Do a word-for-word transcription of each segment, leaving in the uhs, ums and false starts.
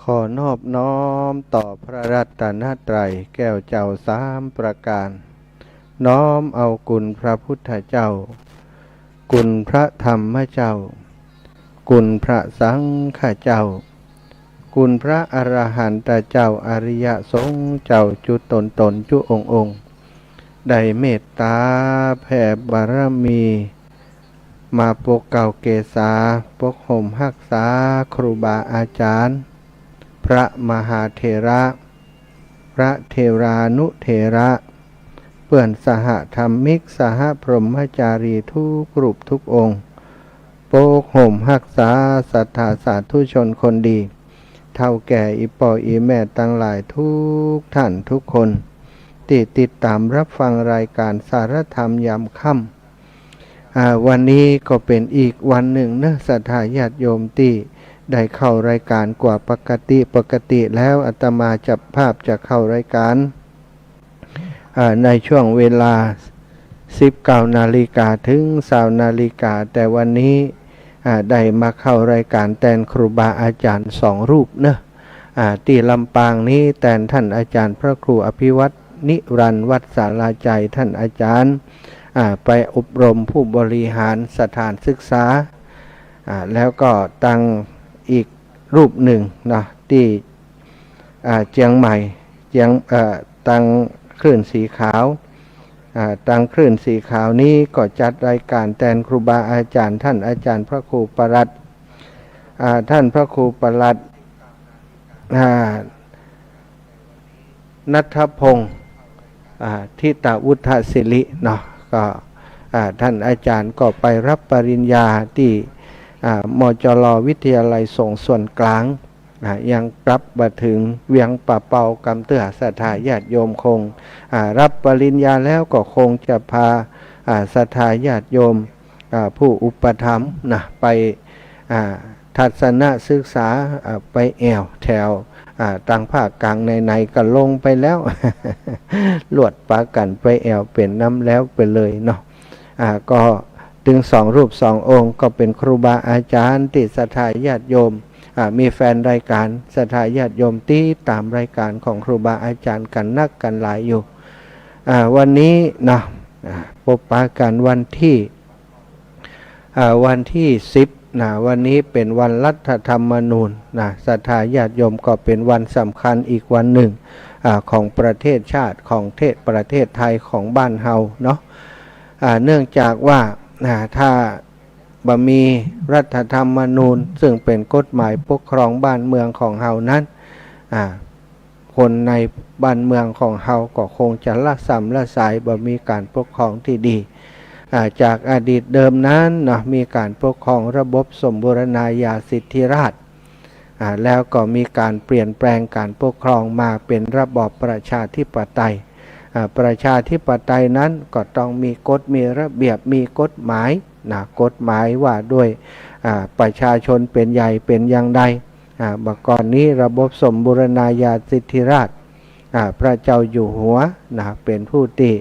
ขอนอบน้อมต่อพระรัตนตรัยแก้วเจ้าสามประการ น้อมเอาคุณพระพุทธเจ้า คุณพระธรรมเจ้า คุณพระสังฆเจ้า คุณพระอรหันตเจ้า อริยสงฆ์เจ้าจุ๊ตนๆ จุ๊ององค์ ได้เมตต๋าแผ่บารมี มาปกเกล้าเกษา ปกห่มฮักษาครูบาอาจ๋ารย์ พระมหาเถระ พระเถรานุเถระ เปื้อนสหธรรมิก สหพรหมจารีทุกรูปทุกองค์ ปกห่มฮักษาศรัทธาสาธุชนคนดี เฒ่าแก่อี่ป้ออี่แม่ตังหลายทุกท่านทุกคน ตี้ติดต๋ามฮับฟังรายก๋านสารธรรมยามค่ำ อ่า วันนี้ก็เป๋นอีกวันนึ่งเนาะ ศรัทธาญาติโยมตี้ได้เข้ารายก๋านกว่าปกติ ปกติแล้วอาตมาเจ้าภาพจะเข้ารายก๋าน อ่า ในช่วงเวลา สิบเก้านาฬิกาเถิง ซาวนาฬิกา แต่วันนี้ อ่า ได้มาเข้ารายก๋านแตนครูบาอาจ๋ารย์สองรูปเนาะ อ่า ตี้ลำปางนี้แตนท่านอาจ๋ารย์พระครูอภิวัฒน์ นิรันทร์วัดสาลาชัย ท่านอาจ๋ารย์ อ่า ไปอบรมผู้บริหารสถานศึกษา อ่า แล้วก็ตังอีกรูปนึ่งเนาะ ตี้ อ่า เจียงใหม่ เจียง เอ่อ ตังคลื่นสีขาว อ่า ตังคลื่นสีขาวนี้ก็จัดรายก๋านแตนครูบาอาจ๋ารย์ ท่านอาจ๋ารย์พระครูประหลัด อ่า ท่านพระครูประหลัด อ่า ณัฐพงศ์ อ่า ธิตวุฒศิริเนาะ ก็ อ่า ท่านอาจ๋ารย์ก็ไปฮับปริญญาตี้ อ่า มจร วิทยาลัยสงฆ์ส่วนกลาง อ่า ยังกลับบ่เถิงเวียงป่าเปา กำเตื้อศรัทธาญาติโยมคง อ่า ฮับปริญญาแล้วก็คงจะพา อ่า ศรัทธาญาติโยม อ่า ผู้อุปถัมภ์นะ ไป อ่า ทัศนศึกษา อ่า ไปแอ่วแถว อ่า ตังภาคกลาง ไหนๆ ก็ลงไปแล้ว ลวดปากั๋นไปแอ่วเป๋นนำแล้วไปเลยเนาะ อ่า ก็ตึงสองรูปสององค์ ก็เป๋นครูบาอาจ๋ารย์ตี้ศรัทธาญาติโยม อ่า มีแฟนรายก๋านศรัทธาญาติโยมติดต๋ามรายก๋านของครูบาอาจ๋ารย์กั๋นนักกั๋นหลายอยู่ อ่า วันนี้เนาะ อ่า ปบปะกั๋นวันตี้ อ่า วันตี้สิบนะ วันนี้เป๋นวันรัฐธรรมนูญนะ ศรัทธาญาติโยม ก็เป๋นวันสำคัญอีกวันนึ่ง อ่า ของประเทศชาติ ของเทศ ประเทศไทยของบ้านเฮาเนาะ อ่า เนื่องจากว่า อ่า ถ้าบ่มีรัฐธรรมนูญ ซึ่งเป๋นกฎหมายปกครองบ้านเมืองของเฮานั้น อ่า คนในบ้านเมืองของเฮาก็คงจะละส่ำละสาย บ่มีก๋านปกครองตี้ดี อ่า จากอดีตเดิมนั้นเนาะ มีก๋านปกครองระบบสมบูรณาญาสิทธิราชย์ อ่า แล้วก็มีก๋านเปลี่ยนแปลงก๋านปกครองมาเป๋นระบอบประชาธิปไตย อ่า ประชาธิปไตยนั้นก็ต้องมีกฎ มีระเบียบ มีกฎหมายนะ กฎหมายว่าด้วย อ่า ประชาชนเป๋นใหญ่เป๋นอย่างใด อ่า บ่าก่อนนี้ระบบสมบูรณาญาสิทธิราชย์ อ่า พระเจ้าอยู่หัวนะ เป๋นผู้ตี้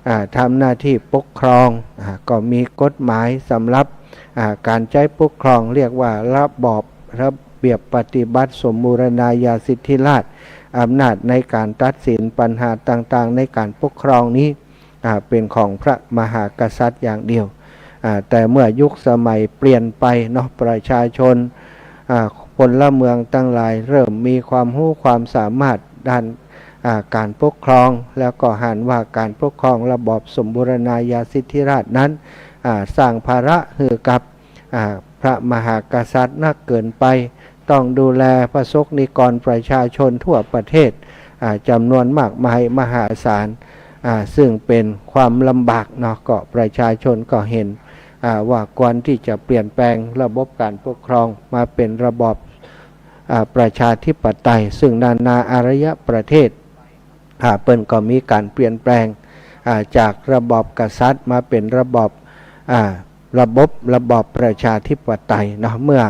อ่า ทำหน้าตี้ปกครอง อ่า ก็มีกฎหมายสำหรับ อ่า ก๋านใจ๊ปกครอง เรียกว่าระบอบระเบียบปฏิบัติสมบูรณาญาสิทธิราชย์ อำนาจในก๋านตัดสินปัญหาต่างๆ ในก๋านปกครองนี้ อ่า เป๋นของพระมหากษัตริย์อย่างเดียว อ่า แต่เมื่อยุคสมัยเปลี่ยนไปเนาะ ประชาชน อ่า พลเมืองตังหลายเริ่มมีความฮู้ความสามารถด้าน อ่า ก๋านปกครอง แล้วก็หันว่าก๋านปกครองระบอบสมบูรณาญาสิทธิราชย์นั้น อ่า สร้างภาระหื้อกับ อ่า พระมหากษัตริย์นักเกินไป ต้องดูแลประสบนิกรประชาชนทั่วประเทศ อ่า จ๋ำนวนมากมายมหาศาล อ่า ซึ่งเป๋นความลำบากเนาะ ก็ประชาชนก็หัน อ่า ว่าควรตี้จะเปลี่ยนแปลงระบบก๋านปกครองมาเป๋นระบอบ อ่า ประชาธิปไตย ซึ่งนานาอารยประเทศ อ่า เปิ้นก็มีก๋านเปลี่ยนแปลง อ่า จากระบอบกษัตริย์มาเป๋นระบอบ อ่า ระบบ ระบอบประชาธิปไตยเนาะ เมื่อ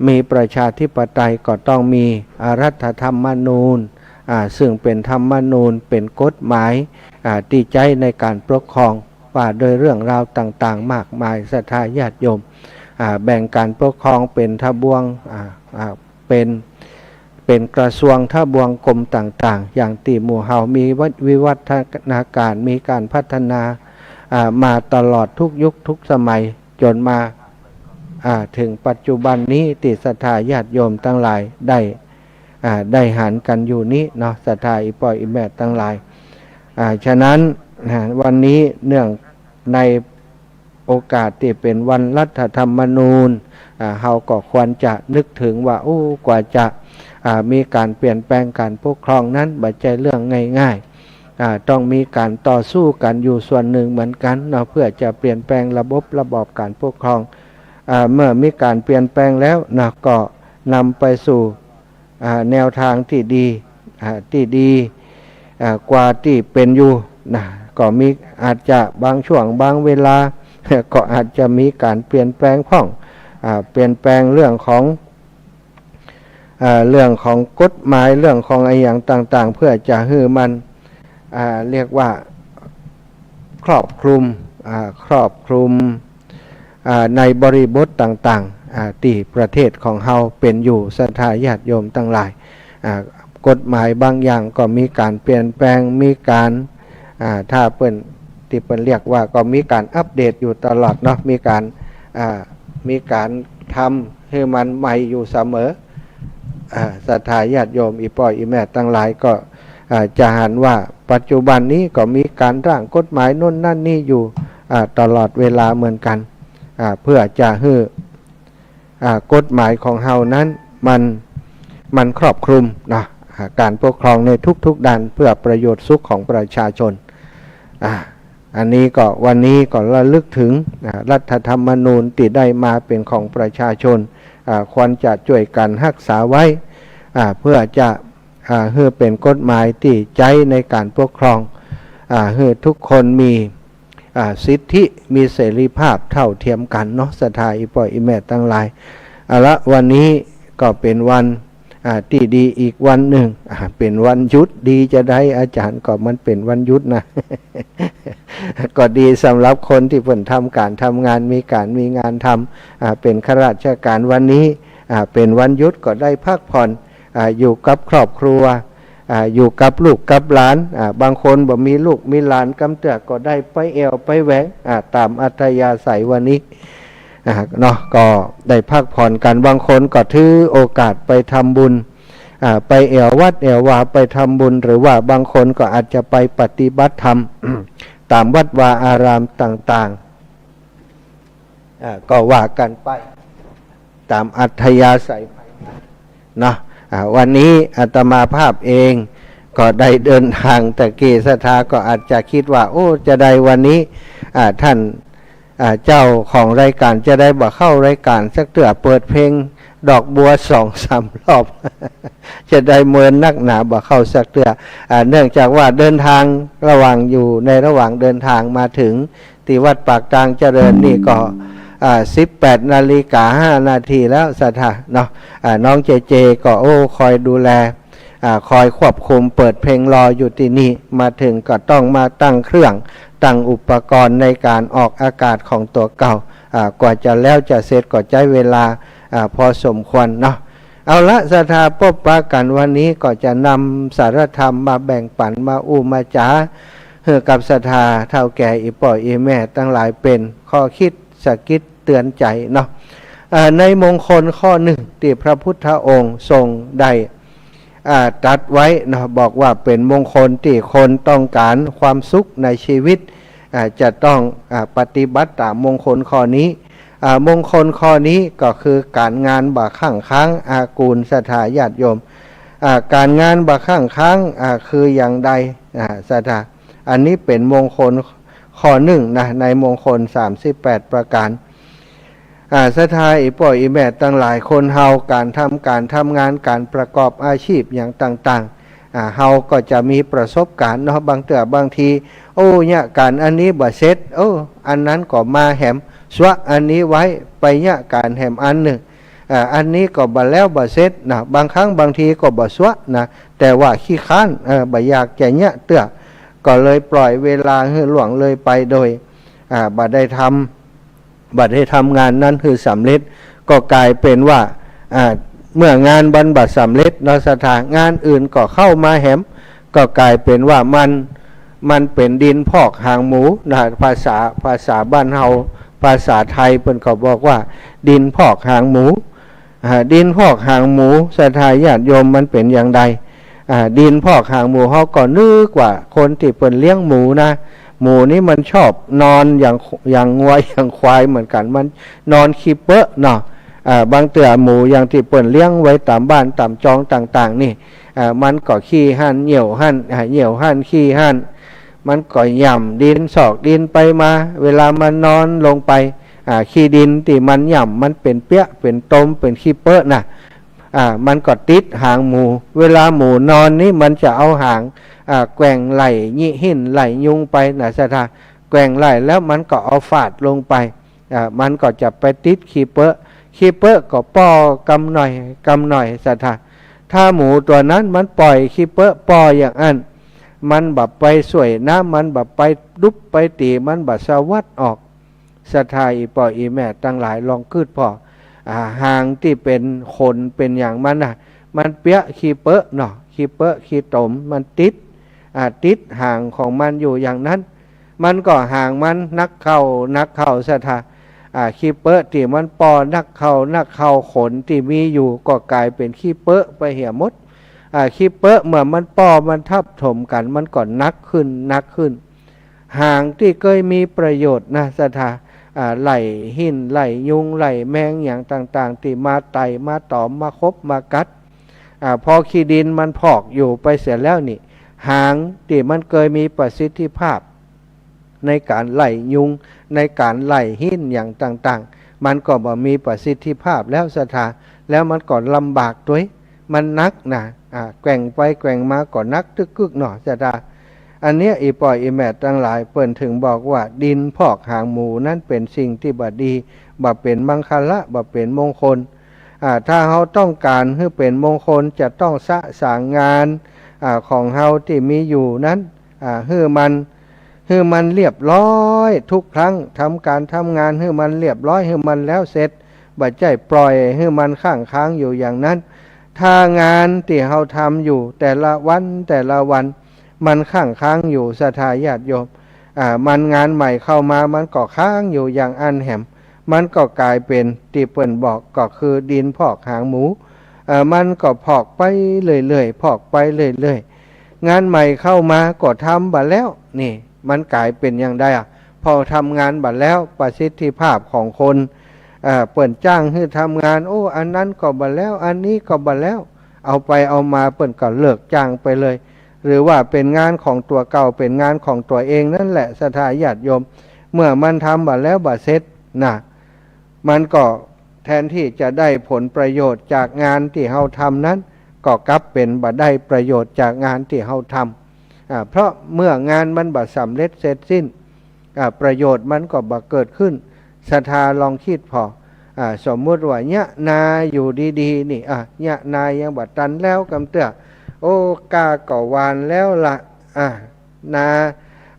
มีประชาธิปไตยก็ต้องมี อ่า รัฐธรรมนูญ อ่า ซึ่งเป๋นธรรมนูญ เป๋นกฎหมาย อ่า ตี้ใจ๊ในก๋านปกครอง ว่าโดยเรื่องราวต่างๆ มากมาย ศรัทธาญาติโยม อ่า แบ่งก๋านปกครองเป๋นทบวง อ่า อ่า เป๋น เป๋นกระทรวงทบวงกรมต่างๆ อย่างตี้หมู่เฮามีวิวัฒนาการ มีก๋านพัฒนา อ่า มาตลอดทุกยุคทุกสมัย จ๋นมา อ่า เถิงปัจจุบันนี้ตี้ศรัทธาญาติโยมตังหลายได้ อ่า ได้หันกั๋นอยู่นี้เนาะ ศรัทธาอี่ป้ออี่แม่ตังหลาย อ่า ฉะนั้น อ่า วันนี้เนื่องในโอกาสตี้เป๋นวันรัฐธรรมนูญ อ่า เฮาก็ควรจะนึกเถิงว่า โอ้ กว่าจะ อ่า มีก๋านเปลี่ยนแปลงก๋านปกครองนั้นบ่ใจ้เรื่องง่ายๆ อ่า ต้องมีก๋านต่อสู้กั๋นอยู่ส่วนนึ่งเหมือนกั๋นเนาะ เพื่อจะเปลี่ยนแปลงระบบระบอบก๋านปกครอง อ่า เมื่อมีก๋านเปลี่ยนแปลงแล้วนะ ก็นำไปสู่ อ่า แนวตางตี้ดี อ่า ตี้ดี อ่า กว่าตี้เป๋นอยู่นะ ก็มี อาจจะบางช่วงบางเวลา ก็อาจจะมีก๋านเปลี่ยนแปลงพ่อง อ่า เปลี่ยนแปลงเรื่องของ อ่า เรื่องของกฎหมาย เรื่องของอะหยังต่างๆ เพื่อจะหื้อมัน อ่า เรียกว่าครอบคลุม อ่า ครอบคลุม อ่า ในบริบทต่างๆ อ่า ตี้ประเทศของเฮาเป๋นอยู่ ศรัทธาญาติโยมตังหลาย อ่า กฎหมายบางอย่างก็มีก๋านเปลี่ยนแปลง มีก๋าน อ่า ถ้าเปิ้น ตี้เปิ้นเรียกว่าก็มีก๋านอัปเดตอยู่ตลอดเนาะ มีก๋าน อ่า มีก๋านทำหื้อมันใหม่อยู่เสมอ อ่า ศรัทธาญาติโยมอี่ป้ออี่แม่ตังหลายก็ อ่า จะหันว่าปัจจุบันนี้ก็มีก๋านร่างกฎหมายโน่นนั่นนี่อยู่ อ่า ตลอดเวลาเหมือนกั๋น อ่า เพื่อจะหื้อ อ่า กฎหมายของเฮานั้นมัน มันครอบคลุมเนาะ อ่า ก๋านปกครองในทุกๆ ด้านเพื่อประโยชน์สุขของประชาชน อ่า อันนี้ก็วันนี้ก็ระลึกเถิง อ่า รัฐธรรมนูญตี้ได้มาเป๋นของประชาชน อ่า ควรจะจ้วยกั๋นฮักษาไว้ อ่า เพื่อจะ อ่า หื้อเป๋นกฎหมายตี้ใจ๊ในก๋านปกครอง อ่า หื้อทุกคนมี อ่า สิทธิ มีเสรีภาพเท่าเทียมกั๋นเนาะ ศรัทธาอี่ป้ออี่แม่ตังหลาย เอาละ วันนี้ก็เป๋นวัน อ่า ตี้ดีอีกวันนึ่ง อ่า เป๋นวันหยุด ดีจาใด อาจ๋ารย์ ก็มันเป๋นวันหยุดนะ ก็ดีสำหรับคนตี้เปิ้นทำก๋านทำงาน มีก๋านมีงานทำ อ่า เป๋นข้าราชก๋าน วันนี้ อ่า เป๋นวันหยุดก็ได้พักผ่อน อ่า อยู่กับครอบครัว อ่า อยู่กับลูกกับหลาน อ่า บางคนบ่มีลูกมีหลานกำเตื้อก็ได้ไปแอ่วไปแหวง อ่า ต๋ามอัธยาศัยวันนี้ อ่า เนาะ ก็ได้พักผ่อนกั๋น บางคนก็ถือโอกาสไปทำบุญ อ่า ไปแอ่ววัดแอ่ววา ไปทำบุญ หรือว่าบางคนก็อาจจะไปปฏิบัติธรรม ต๋ามวัดวาอารามต่างๆ อ่า ก็ว่ากั๋นไปต๋ามอัธยาศัยเนาะ อ่า วันนี้อาตมาภาพเองก็ได้เดินตาง ตะกี้ศรัทธาก็อาจจะกึ๊ดว่า โอ้ จาใดวันนี้ อ่า ต้าน อ่า เจ้าของรายก๋านจาใดบ่เข้ารายก๋านสักเตื้อ เปิดเพลงดอกบัวสองสามรอบ จาใดเมินนักหนาบ่เข้าสักเตื้อ อ่า เนื่องจากว่าเดินตางระหว่างอยู่ในระหว่างเดินตางมาเถิง ตี้วัดปากตางเจริญนี่ก็ อ่า สิบแปดนาฬิกาห้านาทีแล้วศรัทธาเนาะ อ่า น้องเจเจก็ โอ้ คอยดูแล อ่า คอยควบคุมเปิดเพลงรออยู่ตี้นี่ มาเถิงก็ต้องมาตั้งเครื่อง ตั้งอุปกรณ์ในก๋านออกอากาศของตั๋วเก่า อ่า กว่าจะแล้วจะเสร็จก็ใจ๊เวลา อ่า พอสมควรเนาะ เอาละ ศรัทธา ปบปะกั๋นวันนี้ก็จะนำสาระธรรมมาแบ่งปั๋น มาอู้มาจ๋า หื้อกับศรัทธาเฒ่าแก่อี่ป้ออี่แม่ตังหลายเป๋นข้อกึ๊ดสะกิดเตื๋อนใจ๋เนาะ อ่า ในมงคลข้อนึ่งตี้พระพุทธองค์ทรงได้ อ่า ตรัสไว้เนาะ บอกว่าเป๋นมงคลตี้คนต้องก๋านความสุขในชีวิต อ่า จะต้อง อ่า ปฏิบัติต๋ามมงคลข้อนี้ อ่า มงคลข้อนี้ก็คือก๋านงานบ่ข้างค้าง อากูล ศรัทธาญาติโยม อ่า ก๋านงานบ่ข้างค้าง อ่า คืออย่างใด อ่า ศรัทธา อันนี้เป๋นมงคลข้อนึ่งนะ ในมงคลสามสิบแปดประก๋าน อ่า ศรัทธาอี่ป้ออี่แม่ตังหลาย คนเฮาก๋านทำก๋านทำงาน ก๋านประกอบอาชีพอย่างต่างๆ อ่า เฮาก็จะมีประสบก๋ารณ์เนาะ บางเตื้อบางที โอ้ เยียะก๋านอันนี้บ่เสร็จ โอ้ อันนั้นก็มาแหม ซะอันนี้ไว้ ไปเยียะก๋านแหมอันนึ่ง อ่า อันนี้ก็บ่แล้วบ่เสร็จนะ บางครั้งบางทีก็บ่ซะนะ แต่ว่าขี้คร้าน เออ บ่อยากจะเยียะเตื้อ ก็เลยปล่อยเวลาหื้อล่วงเลยไปโดย อ่า บ่ได้ทำ บ่ได้ทำงานนั้นหื้อสำเร็จ ก็ก๋ายเป๋นว่า อ่า เมื่องานมันบ่สำเร็จเนาะศรัทธา งานอื่นก็เข้ามาแหม ก็ก๋ายเป๋นว่ามัน มันเป๋นดินพอกหางหมูนะ ภาษา ภาษาบ้านเฮา ภาษาไทยเปิ้นก็บอกว่า ดินพอกหางหมู อ่า ดินพอกหางหมู ศรัทธาญาติโยม มันเป๋นอย่างใด อ่า ดินพอกหางหมู เฮาก็นึกว่าคนตี้เปิ้นเลี้ยงหมูนะ หมูนี่มันชอบนอนอย่าง อย่างงัว อย่างควายเหมือนกั๋น มันนอนขี้เป๊อะเนาะ อ่า บางเตื้อหมูอย่างตี้เปิ้นเลี้ยงไว้ต๋ามบ้านต๋ามจองต่างๆ นี่ อ่า มันก็ขี้หั้นเยี่ยวหั้น อ่า เยี่ยวหั้นขี้หั้น มันก็ย่ำดินซอกดินไปมา เวลามันนอนลงไป อ่า ขี้ดินตี้มันย่ำ มันเป๋นเปี้ยะ เป๋นตม เป๋นขี้เป๊อะน่ะ อ่า มันก็ติดหางหมู เวลาหมูนอนนี่มันจะเอาหาง อ่า แกว่งไล่ญิหิ้นไล่ยุงไปน่ะศรัทธา แกว่งไล่แล้วมันก็เอาฟาดลงไป อ่า มันก็จะไปติดขี้เป๊อะ ขี้เป๊อะก็ป้อกำหน่อย กำหน่อยศรัทธา ถ้าหมูตั๋วนั้นมันป่อยขี้เป๊อะป้ออย่างอั้น มันบ่ไปซ่วยน้ำ มันบ่ไปตุ๊บไปตี๋ มันบ่สะวัดออก ศรัทธาอี่ป้ออี่แม่ตังหลายลองกึ๊ดผ่อ อ่า หางตี้เป๋นขนเป๋นหยังมันน่ะ มันเปี้ยะขี้เป๊อะเนาะ ขี้เป๊อะขี้ตม มันติด อ่า ติดหางของมันอยู่อย่างนั้น มันก็หางมันนักเข้า นักเข้าศรัทธา อ่า ขี้เป๊อะตี้มันป้อนักเข้า นักเข้า ขนตี้มีอยู่ก็ก๋ายเป๋นขี้เป๊อะไปเหียหมด อ่า ขี้เป๊อะเมื่อมันป้อมันทับถมกั๋น มันก็หนักขึ้น หนักขึ้น หางตี้เกยมีประโยชน์นะศรัทธา อ่า ไล่หิ้น ไล่ยุง ไล่แมงหยังต่างๆ ตี้มาไต่ มาตอม มาขบ มากัด อ่า พอขี้ดินมันพอกอยู่ไปเสียแล้วนี่ หางตี้มันเกยมีประสิทธิภาพ ในก๋านไล่ยุง ในก๋านไล่หิ้นหยังต่างๆ มันก็บ่มีประสิทธิภาพแล้วศรัทธา แล้วมันก็ลำบากตวย มันหนักนะ อ่า แกว่งไปแกว่งมาก็หนักตึกกึกเนาะศรัทธา อันเนี้ยอี่ป้ออี่แม่ตังหลาย เปิ้นถึงบอกว่าดินพอกหางหมูนั้นเป๋นสิ่งตี้บ่ดี บ่เป๋นมังคละ บ่เป๋นมงคล อ่า ถ้าเฮาต้องก๋านหื้อเป๋นมงคล จะต้องสะสางงาน อ่า ของเฮาตี้มีอยู่นั้น อ่า หื้อมัน หื้อมันเรียบร้อยทุกครั้ง ทำก๋านทำงานหื้อมันเรียบร้อย หื้อมันแล้วเสร็จ บ่ใจ้ปล่อยหื้อมันค้างคางอยู่อย่างนั้น ถ้างานตี้เฮาทำอยู่แต่ละวันแต่ละวัน มันค้างคางอยู่ศรัทธาญาติโยม อ่า มันงานใหม่เข้ามา มันก็ค้างอยู่อย่างอั้นแหม มันก็ก๋ายเป๋นตี้เปิ้นบอกก็คือดินพอกหางหมู เอ่อ มันก็พอกไปเรื่อยๆ พอกไปเรื่อยๆ งานใหม่เข้ามาก็ทำบ่แล้ว นี่ มันก๋ายเป๋นอย่างใดอะ พอทำงานบ่แล้ว ประสิทธิภาพของคน เอ่อ เปิ้นจ้างหื้อทำงาน โอ้ อันนั้นก็บ่แล้ว อันนี้ก็บ่แล้ว เอาไปเอามาเปิ้นก็เลิกจ้างไปเลย หรือว่าเป๋นงานของตั๋วเก่า เป๋นงานของตั๋วเองนั่นแหละ ศรัทธาญาติโยม เมื่อมันทำบ่แล้วบ่เสร็จน่ะ มันก็แทนตี้จะได้ผลประโยชน์จากงานตี้เฮาทำนั้น ก็กลับเป๋นบ่ได้ประโยชน์จากงานตี้เฮาทำ อ่า เพราะเมื่องานมันบ่สำเร็จเสร็จสิ้น อ่า ประโยชน์มันก็บ่เกิดขึ้น ศรัทธาลองกึ๊ดผ่อ อ่า สมมุติว่าเยียะนาอยู่ดีๆ นี่ อ่า เยียะนายังบ่ตันแล้วกำเตื้อ โอ้ ก้าก็หว่านแล้วละ อ่า นา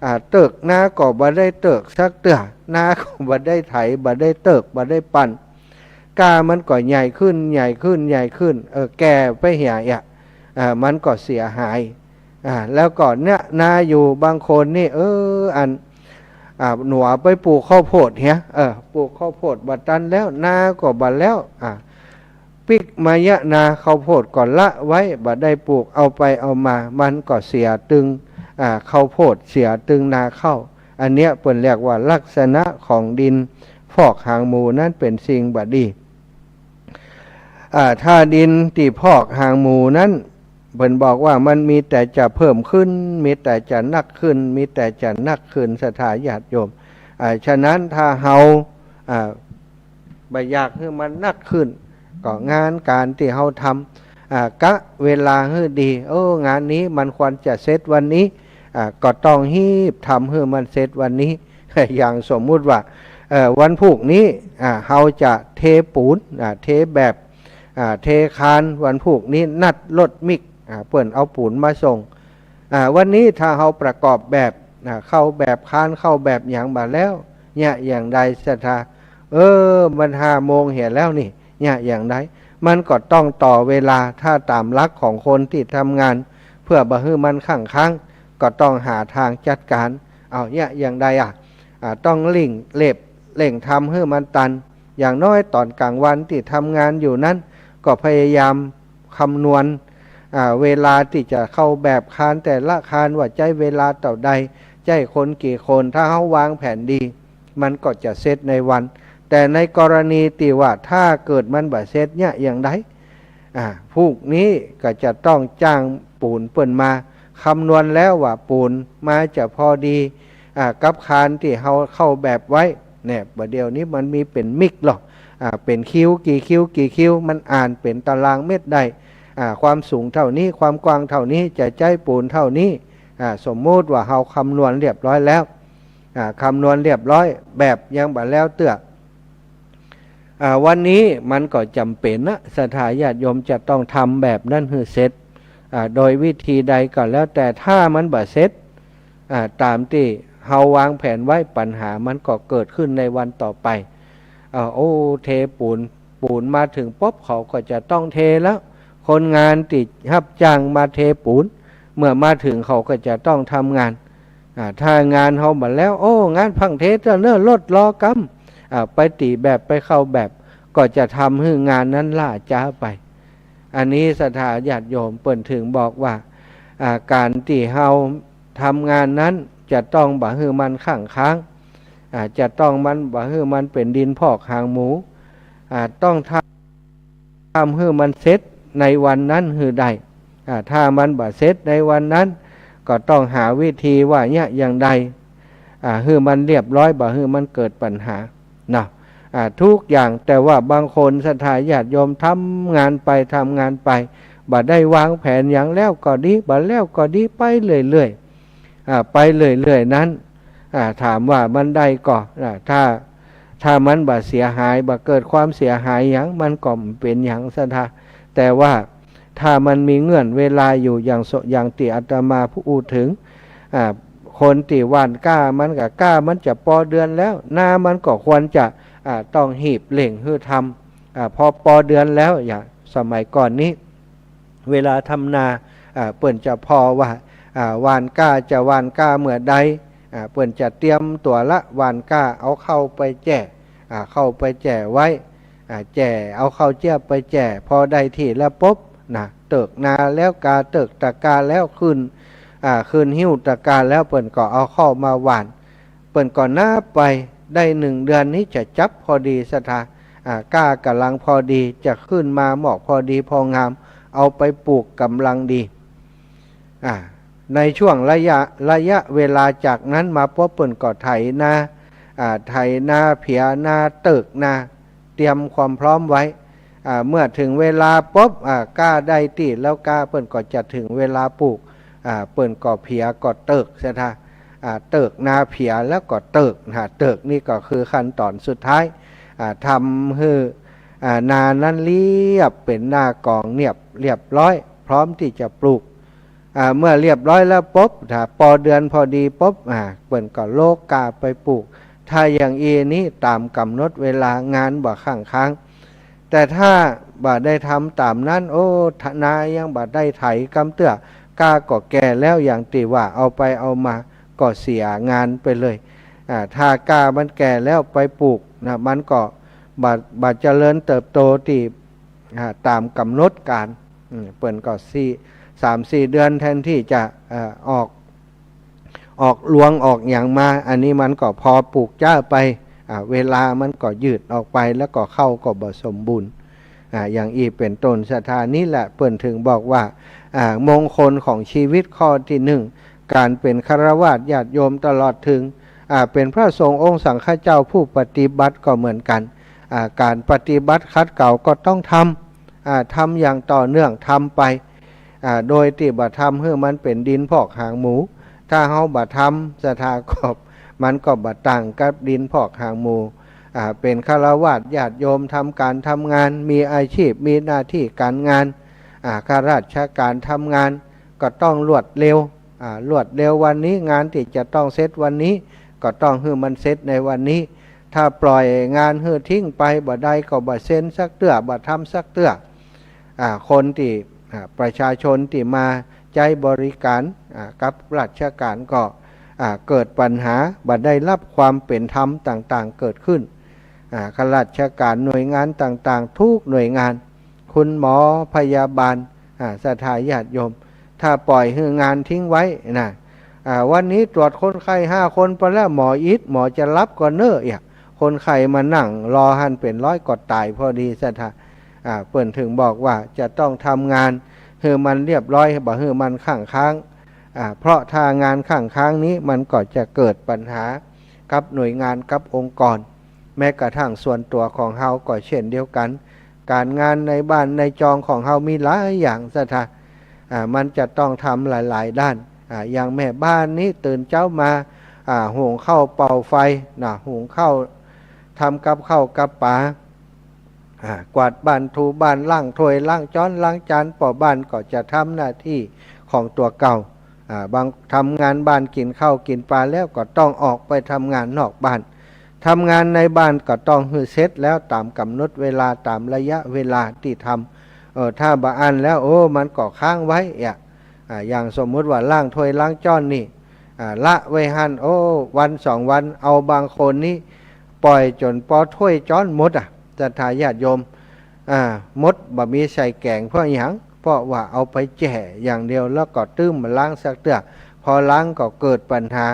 อ่า เติกนาก็บ่ได้เติกสักเตื้อ นาก็บ่ได้ไถ บ่ได้เติก บ่ได้ปั่น ก้ามันก็ใหญ่ขึ้น ใหญ่ขึ้น ใหญ่ขึ้น เออ แก่ไปเหียเอี้ย อ่า มันก็เสียหาย อ่า แล้วก็เยียะนาอยู่ บางคนนี่ เออ อัน อ่า หนัวไปปลูกข้าวโพดเหีย เออ ปลูกข้าวโพดบ่ตันแล้ว นาก็บ่แล้ว อ่า ปิ๊กมาเยียะนา ข้าวโพดก็ละไว้ บ่ได้ปลูก เอาไปเอามา มันก็เสียตึง อ่า ข้าวโพด เสียตึงนาข้าว อันเนี้ยเปิ้นเรียกว่าลักษณะของดินพอกหางหมูนั้นเป๋นสิ่งบ่ดี อ่า ถ้าดินตี้พอกหางหมูนั้น เปิ้นบอกว่ามันมีแต่จะเพิ่มขึ้น มีแต่จะหนักขึ้น มีแต่จะหนักขึ้น ศรัทธาญาติโยม อ่า ฉะนั้นถ้าเฮา อ่า บ่อยากหื้อมันหนักขึ้น ก็งานก๋านตี้เฮาทำ อ่า กะเวลาหื้อดี โอ้ งานนี้มันควรจะเสร็จวันนี้ อ่า ก็ต้องฮีบทำหื้อมันเสร็จวันนี้ อย่างสมมุติว่า เอ่อ วันพูกนี้ อ่า เฮาจะเทปูน อ่า เทแบบ อ่า เทคาน วันพูกนี้นัดรถมิก อ่า เปิ้นเอาปูนมาส่ง อ่า วันนี้ถ้าเฮาประกอบแบบ อ่า เข้าแบบคาน เข้าแบบหยังบ่าแล้ว เยียะอย่างใดศรัทธา เออ มันห้าโมงเหียแล้วนี่ เยียะอย่างใด มันก็ต้องต่อเวลา ถ้าต๋ามหลักของคนตี้ทำงาน เปื้อบ่หื้อมันข้างค้าง ก็ต้องหาตางจัดก๋าน เอาเยียะอย่างใดอะ อ่า ต้องเร่งเล็บเร่งทำหื้อมันตัน อย่างน้อยต๋อนก๋างวันตี้ทำงานอยู่นั้น ก็พยายามคำนวณ อ่า เวลาตี้จะเข้าแบบคานแต่ละคานว่าใจ๊เวลาเต้าใด ใจ๊คนกี่คน ถ้าเฮาวางแผนดี มันก็จะเสร็จในวัน แต่ในกรณีตี้ว่าถ้าเกิดมันบ่เสร็จเยียะอย่างใด อ่า พวกนี้ก็จะต้องจ้างปู๋นเปิ้นมา คำนวณแล้วว่าปู๋นมาจะพอดี อ่า กับคานตี้เฮาเข้าแบบไว้ เนี่ย บ่าเดี่ยวนี้มันมีเป๋นมิกลอ อ่า เป๋นคิว กี่คิว กี่คิว มันอ่านเป๋นตารางเมตรได้ อ่า ความสูงเต้านี้ ความกว้างเต้านี้ จะใจ๊ปู๋นเต้านี้ อ่า สมมุติว่าเฮาคำนวณเรียบร้อยแล้ว อ่า คำนวณเรียบร้อย แบบยังบ่แล้วเตื้อ อ่า วันนี้มันก็จ๋ำเป๋นนะ ศรัทธาญาติโยมจะต้องทำแบบนั้นหื้อเสร็จ อ่า โดยวิธีใดก็แล้วแต่ ถ้ามันบ่เสร็จ อ่า ต๋ามตี้เฮาวางแผนไว้ ปัญหามันก็เกิดขึ้นในวันต่อไป อ่า โอ้ เทปู๋น ปู๋นมาเถิงปุ๊บ เขาก็จะต้องเทแล้ว คนงานตี้ฮับจ้างมาเทปู๋น เมื่อมาเถิงเขาก็จะต้องทำงาน อ่า ถ้างานเฮาบ่แล้ว โอ้ งานพ่างเทเตื้อเน่อ รถรอกำ อ่า ไปตี๋แบบ ไปเข้าแบบ ก็จะทำหื้องานนั้นล้าจ๊าไป อันนี้ศรัทธาญาติโยมเปิ้นเถิงบอกว่า อ่า ก๋านตี้เฮาทำงานนั้นจะต้องบ่หื้อมันข้างค้าง อ่า จะต้องมัน บ่หื้อมันเป๋นดินพอกหางหมู อ่า ต้องทำ ทำหื้อมันเสร็จในวันนั้นหื้อได้ อ่า ถ้ามันบ่เสร็จในวันนั้น ก็ต้องหาวิธีว่าเยียะอย่างใด อ่า หื้อมันเรียบร้อย บ่หื้อมันเกิดปัญหาเนาะ อ่า ทุกอย่าง แต่ว่าบางคนศรัทธาญาติโยมทำงานไป ทำงานไป บ่ได้วางแผนหยัง แล้วก็ดี บ่แล้วก็ดี ไปเรื่อยๆ อ่า ไปเรื่อยๆ นั้น อ่า ถามว่ามันได้ก่อ อ่า ถ้า ถ้ามันบ่เสียหาย บ่เกิดความเสียหายหยัง มันก็บ่เป๋นหยังศรัทธา แต่ว่าถ้ามันมีเงื่อนเวลาอยู่อย่างส- อย่างตี้อาตมาอู้เถิง อ่า คนตี้หว่านก้า มันก็ก้ามันจะปอเดือนแล้ว นามันก็ควรจะ อ่า ต้องฮีบเร่งหื้อทำ อ่า พอปอเดือนแล้ว อย่างสมัยก่อนนี้ เวลาทำนา อ่า เปิ้นจะผ่อว่า อ่า หว่านก้า จะหว่านก้าเมื่อใด อ่า เปิ้นจะเตรียมตั๋วละ หว่านก้า เอาข้าวไปแจ่ อ่า ข้าวไปแจ่ไว้ อ่า แจ่ เอาข้าวเจี๊ยบไปแจ่ พอได้ตี้แล้วปุ๊บนะ เติกนาแล้วกา เติกตะกาแล้วขึ้น อ่า ขึ้นหิ้วตะกาแล้ว เปิ้นก็เอาข้าวมาหว่าน เปิ้นก็นับไป ได้หนึ่งเดือนนี้จะจับพอดีศรัทธา อ่า ก้าก๋ำลังพอดี จะขึ้นมาหมอกพอดีพองาม เอาไปปลูกก๋ำลังดี อ่า ในช่วงระยะ ระยะเวลาจากนั้นมาปุ๊บ เปิ้นก็ไถนา อ่า ไถนา เผียนา เติกนา เตรียมความพร้อมไว้ อ่า เมื่อเถิงเวลาปุ๊บ อ่า ก้าได้ตี้แล้ว ก้าเปิ้นก็จะเถิงเวลาปลูก อ่า เปิ้นก็เผียก็เติกศรัทธา อ่า เติกนาเผียแล้วก็เติกนะ เติกนี่ก็คือขั้นตอนสุดท้าย อ่า ทำหื้อ อ่า นานั้นเรียบเป๋นหน้ากองเนียบเรียบร้อย พร้อมตี้จะปลูก อ่า เมื่อเรียบร้อยแล้วปุ๊บ ถ้าปอเดือนพอดีปุ๊บ อ่า เปิ้นก็โละก้าไปปลูก ถ้าอย่างอี้นี้ต๋ามก๋ำหนดเวลางานบ่ข้างค้าง แต่ถ้าบ่ได้ทำต๋ามนั้น โอ้ นายังบ่ได้ไถกำเตื้อ ก้าก็แก่แล้ว อย่างตี้ว่าเอาไปเอามาก็เสียงานไปเลย อ่า ถ้าก้ามันแก่แล้วไปปลูกนะ มันก็บ่ บ่เจริญเติบโตตี้ อ่า ต๋ามก๋ำหนดก๋าน อืม เปิ้นก็สี่ สามสี่เดือนแทนตี้จะ เอ่อ ออก ออกรวงออกหยังมา อันนี้มันก็ผ่อปลูกจ๊าไป อ่า เวลามันก็ยืดออกไป แล้วก็ข้าวก็บ่สมบูรณ์ อ่า อย่างอี้เป๋นต้นศรัทธา นี่แหละเปิ้นเถิงบอกว่า อ่า มงคลของชีวิตข้อตี้หนึ่ง ก๋านเป๋นฆราวาสญาติโยมตลอดเถิง อ่า เป๋นพระสงฆ์องค์สังฆเจ้าผู้ปฏิบัติก็เหมือนกั๋น อ่า ก๋านปฏิบัติขัดเกลาก็ต้องทำ อ่า ทำอย่างต่อเนื่อง ทำไป อ่า โดยตี้บ่ทำหื้อมันเป๋นดินพอกหางหมู ถ้าเฮาบ่ทำศรัทธาก็ มันก็บ่ต่างกับดินพอกหางหมู อ่า เป๋นฆราวาสญาติโยมทำก๋านทำงาน มีอาชีพ มีหน้าตี้ก๋านงาน อ่า ข้าราชก๋านทำงาน ก็ต้องรวดเร็ว อ่า รวดเร็ววันนี้ งานตี้จะต้องเสร็จวันนี้ ก็ต้องหื้อมันเสร็จในวันนี้ ถ้าปล่อยงานหื้อทิ้งไป บ่ใดก็บ่เซ็นสักเตื้อ บ่ทำสักเตื้อ อ่า คนตี้ อ่า ประชาชนตี้มาใจ๊บริการ อ่า กับราชการก็ อ่า เกิดปัญหา บ่ได้รับความเป๋นธรรมต่างๆ เกิดขึ้น อ่า ข้าราชการหน่วยงานต่างๆ ทุกหน่วยงาน คุณหมอพยาบาล อ่า ศรัทธาญาติโยม ถ้าปล่อยหื้องานทิ้งไว้นะ อ่า วันนี้ตรวจคนไข้ห้าคนไปแล้ว หมออิด หมอจะหลับก่อนเน่อเอี่ย คนไข้มานั่งรอหั้นเป๋นร้อยก็ต๋ายพอดี ศรัทธา อ่า เปิ้นถึงบอกว่าจะต้องทำงานหื้อมันเรียบร้อย บ่หื้อมันข้างค้าง อ่า เพราะถ้างานข้างค้างนี้มันก็จะเกิดปัญหากับหน่วยงาน กับองค์กร แม้กระทั่งส่วนตั๋วของเฮาก็เช่นเดียวกั๋น ก๋านงานในบ้านในจองของเฮามีหลายอย่าง ศรัทธา อ่า มันจะต้องทำหลายๆ ด้าน อ่า อย่างแม่บ้านนี้ตื่นเจ๊ามา อ่า หุงข้าวเป่าไฟนะ หุงข้าว ทำกับข้าวกับป๋า อ่า กวาดบ้านถูบ้าน ล้างถ้วยล้างจ๊อนล้างจาน ป้อบ้านก็จะทำหน้าตี้ของตั๋วเก่า อ่า บาง ทำงานบ้านกิ๋นข้าวกิ๋นป๋าแล้วก็ต้องออกไปทำงานนอกบ้าน ทำงานในบ้านก็ต้องหื้อเสร็จแล้วต๋ามก๋ำหนดเวลา ต๋ามระยะเวลาตี้ทำ เออ ถ้าบ่อั้นแล้ว โอ้ มันก็ค้างไว้อะ อ่า อย่างสมมุติว่าล้างถ้วยล้างจ๊อนนี่ อ่า ละไว้หั้น โอ้ วันสองวัน เอาบางคนนี่ปล่อยจ๋นปอถ้วยจ๊อนหมดอะ ศรัทธาญาติโยม อ่า หมด บ่มีใส่แก๋ง เพราะหยัง เพราะว่าเอาไปแจ้อย่างเดียว แล้วก็ตื้มบ่ล้างสักเตื้อ พอล้างก็เกิดปัญหา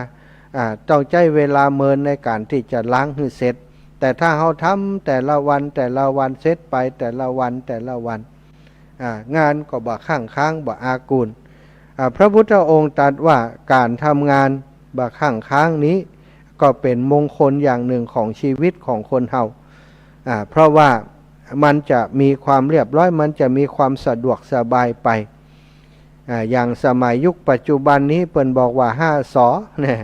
อ่า ต้องใจ๊เวลาเมินในก๋านตี้จะล้างหื้อเสร็จ แต่ถ้าเฮาทำแต่ละวันแต่ละวัน เสร็จไปแต่ละวันแต่ละวัน อ่า งานก็บ่ข้างค้าง บ่อากูล อ่า พระพุทธองค์ตรัสว่าก๋านทำงานบ่ข้างค้างนี้ ก็เป๋นมงคลอย่างนึ่งของชีวิตของคนเฮา อ่า เพราะว่ามันจะมีความเรียบร้อย มันจะมีความสะดวกสบายไป อ่า อย่างสมัยยุคปัจจุบันนี้เปิ้นบอกว่าห้าสอ เนี่ย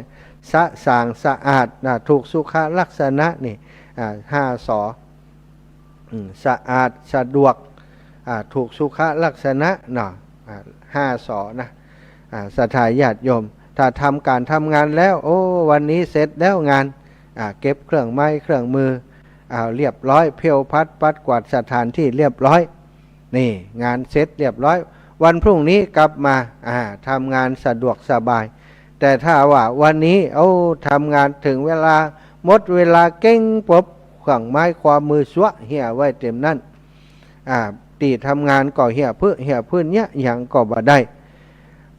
สะ สาง สะอาด นะ ถูกสุขลักษณะนี่ อ่า ห้าสอ อืม สะอาด สะดวก อ่า ถูกสุขลักษณะเนาะ อ่า ห้าสอนะ อ่า ศรัทธาญาติโยม ถ้าทำก๋านทำงานแล้ว โอ้ วันนี้เสร็จแล้วงาน อ่า เก็บเครื่องไม้เครื่องมือ อ่า เรียบร้อย เพลวพัดปัดกวาดสถานที่เรียบร้อย นี่ งานเสร็จเรียบร้อย วันพรุ่งนี้กลับมา อ่า ทำงานสะดวกสบาย แต่ถ้าว่าวันนี้ โอ้ ทำงานเถิงเวลา หมดเวลาเก๊งปุ๊บ เครื่องไม้เครื่องมือซัวะเหี่ยไว้เต็มนั้น อ่า ตี้ทำงานก็เหี่ยพื้น เหี่ยพื้นเยียะ หยังก็บ่ได้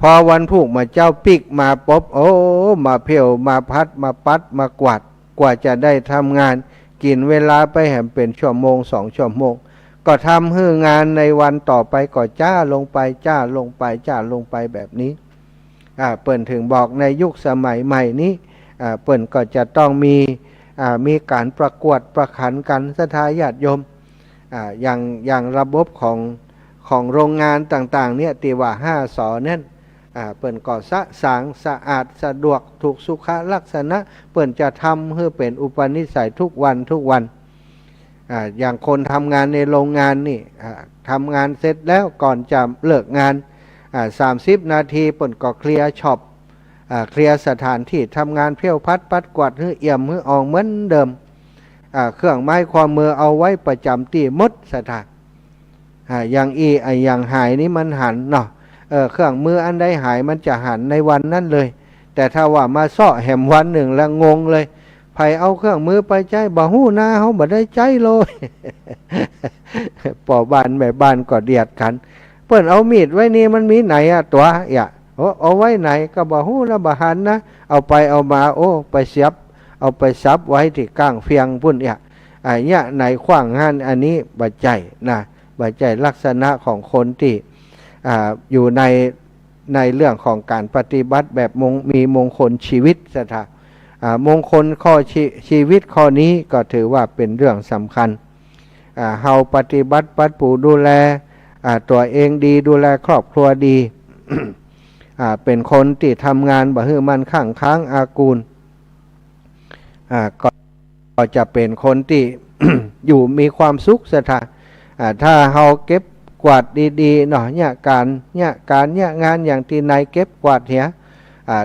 พอวันพูกมาเจ๊าปิ๊กมาปุ๊บ โอ้ มาเพลว มาพัด มาปัด มากวาด กว่าจะได้ทำงาน กิ๋นเวลาไปแหมเป๋นชั่วโมงสองชั่วโมง ก็ทำหื้องานในวันต่อไปก็จ๊าลงไป จ๊าลงไป จ๊าลงไปแบบนี้ อ่า เปิ้นถึงบอกในยุคสมัยใหม่นี้ อ่า เปิ้นก็จะต้องมี อ่า มีก๋านประกวดประขันกั๋น ศรัทธาญาติโยม อ่า อย่าง อย่างระบบของ ของโรงงานต่างๆ เนี่ย ตี้ว่าห้าสอนั้น อ่า เปิ้นก็สะ สาง สะอาด สะดวก ถูกสุขลักษณะ เปิ้นจะทำหื้อเป๋นอุปนิสัยทุกวันทุกวัน อ่า อย่างคนทำงานในโรงงานนี่ อ่า ทำงานเสร็จแล้วก่อนจะเลิกงาน อ่า สามสิบนาที เปิ้นก็เคลียร์ช็อป อ่า เคลียร์สถานที่ทำงาน เพลวพัดปัดกวาดหื้อเอี่ยมหื้ออ่องเหมือนเดิม อ่า เครื่องไม้เครื่องมือเอาไว้ประจ๋ำตี้หมด ศรัทธา อ่า อย่างอี้ อ่า อย่างหายนี่มันหันเนาะ เออ เครื่องมืออันใดหายมันจะหันในวันนั้นเลย แต่ถ้าว่ามาเซาะแหมวันนึ่งแล้วงงเลย ใผเอาเครื่องมือไปใจ๊บ่ฮู้นา เฮาบ่ได้ใจ๊เลย ป้อบ้านแม่บ้านก็เดียดกั๋น เปิ้นเอามีดไว้นี่มันมีไหนอะตั๋ว เอียะ โอ้ เอาไว้ไหนก็บ่ฮู้นะ บ่หันนะ เอาไปเอามา โอ้ ไปเสียบ เอาไปสับไว้ตี้ก้างเฟียงปู้น เอียะ อ่า เยียะไหนขว้างหั้น อันนี้บ่ใจ้นะ บ่ใจ้ลักษณะของคนตี้ อ่า อยู่ใน ในเรื่องของก๋านปฏิบัติแบบมง มีมงคลชีวิต ศรัทธา อ่า มงคลข้อชี ชีวิตข้อนี้ก็ถือว่าเป๋นเรื่องสำคัญ อ่า เฮาปฏิบัติปั๊บปูดูแล อ่า ตั๋วเองดี ดูแลครอบครัวดี อ่า เป๋นคนตี้ทำงานบ่หื้อมันข้างค้างอากูล อ่า ก็ ก็จะเป๋นคนตี้ อยู่มีความสุข ศรัทธา อ่า ถ้าเฮาเก็บกวาดดีๆ เนาะ เยียะก๋าน เยียะก๋าน เยียะงานอย่างตี้นายเก็บกวาดเหีย อ่า